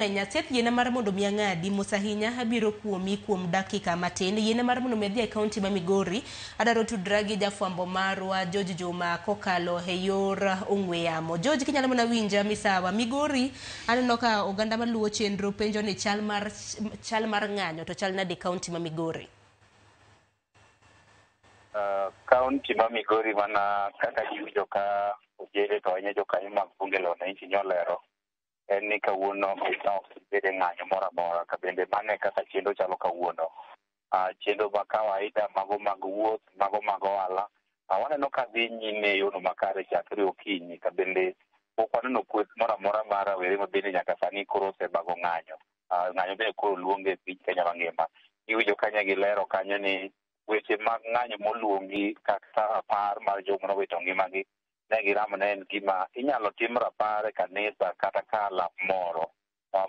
Seth, yiena mar mondo mi ang'adi mos ahinya abiro kuomi kuom dakika matin. Yiena mar mondo mi adhi e kaunti ma Migori. Adwaro tudra gi jafwambo marwa George Juma kokalo e yor ong'we yamo. George, kinyalo mana winja misawa. Migori, aneno ka oganda maluwo chenro penjo ni chal mar ng'anyo to chal nade e kaunti ma Migori? Kaunti ma Migori, mana kaka ji winjo ka ojende to ahinya jokanyo mag bunge la wananchi nyolero en ni kawuono ok bede ng'anyo moro amora. Ka bende mano e kaka chenro chalo kawuono. Chenro ma kawaida, mago mag wuoth, mago mag ohala, waneno ka dhi nyime e yono makare chakre okinyi. Ka bende pok waneno kweth moro amora mar rawere ma bende nyaka sani koro osebago ng'anyo. Ng'anyo bende koro luonge e piny Kenya mangima. Iwinjo ka gilero kanyo ni weche mag ng'anyo moluongi kaka rapar mar jogo manowito ngimagi ne giramo ne en gima inyalo tim rapar e kanisa kata ka lap moro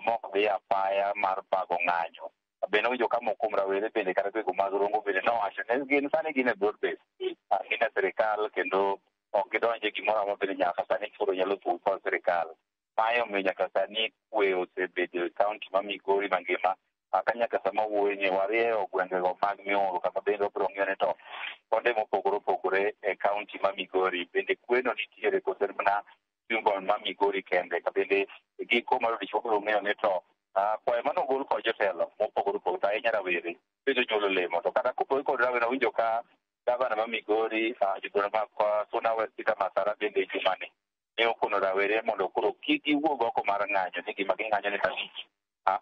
mok dhi apaya mar bago ng'anyo. Bende owinjo ka moko kuom rawere bende kata gwego mag Rongo bende nowacho ni gin sani gin e broad base, gin e sirikal kendo ok gidonj e gimoro amora bende nyaka sani koro nyalo pogo kod sirikal. Mae omiyo nyaka sani kwe osebedo e kaunti ma Migori mangima ka nyaka sama wuoye ni warieyo gwengego mag Mioro, kama bende wabiro ng'iyo ni to konde mopogore opogore e kaunti ma Migori bende kweno nitiere koso en mana jumbo ma Migori kende. Ka bende giko mar odiochieng' wabiro ng'eyo ni to kwayo manogol kod jotelo mopogore opogore to ahinya rawere bende onyuolo olemo. To kata kopogore kod rawere, awinjo ka gavana ma Migori, jobura mag Suna West, Peter Masara, bende jumani ne okono rawere mondo koro kik giwuog oko mar ng'anyo ni gima ging'anyo ni malich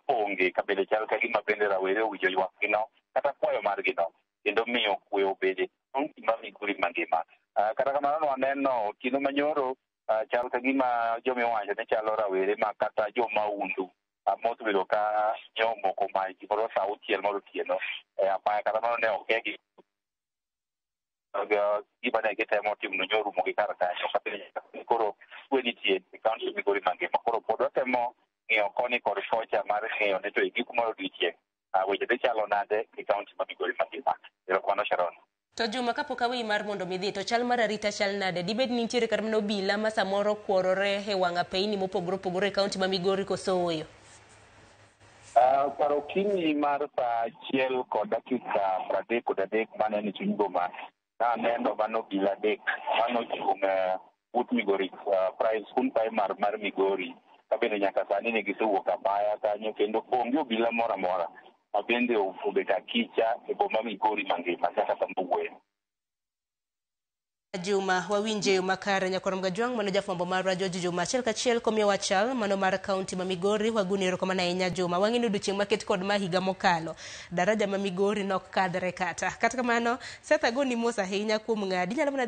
onge. Ka bende chal ka gima bende rawere owinjo ywak gino kata kwayo margi no kendo miyo kwe obede kaunti ma Migori mangima. Kata kamano nwaneno otieno manyoro, chal ka gima jomiwacho ni chalo rawere ma kata jomaundu mosebedo ka nyomoko mach gimoro sa 6 mar otieno e apaya. Kata mano ne okegi gima ne gitemo timo nyorumo gi kar kanyo. Koro kwe nitie e kaunti Migori mangima. Koro pod watemo ng'iyo koni kod kocha mar ng'iyo ni to e giko mar odiochieng' weche dhi chalo nade e kaunti ma Migori mangima. Erokamano, Sharon. To Juma, kapok aweyi mar mondo midhi, to chal mar arita chal nade? Dibed ni nitiere kata mana obila ma samoro kuorore e wang' apeyni mopogore opogore e kaunti ma Migori koso ooyo? Kar okinyi mar sa 1:33 mane en e chuny boma, naneno mano obila adek manochung' but Migori skund primary mar Migori. Ka bende nyaka sani ne gisewuok apaya kanyo kendo onge obila moro amora ma bende obet akicha e boma Migori mangima nyaka sama wuoye. Juma, wawinje yo makare. Nyakwar Mgajwang', mano jafwambo marwa George Juma achiel kachiel komiyowa chal mano mar kaunti ma Migori. Waguni erokamano ahinya, Juma. Wang'e ni odiochieng' maket kod ma higa mokalo daraja ma Migori nok kadhre kata kamano. Seth, agoni mos ahinya kuom ng'adi. Inyalo mana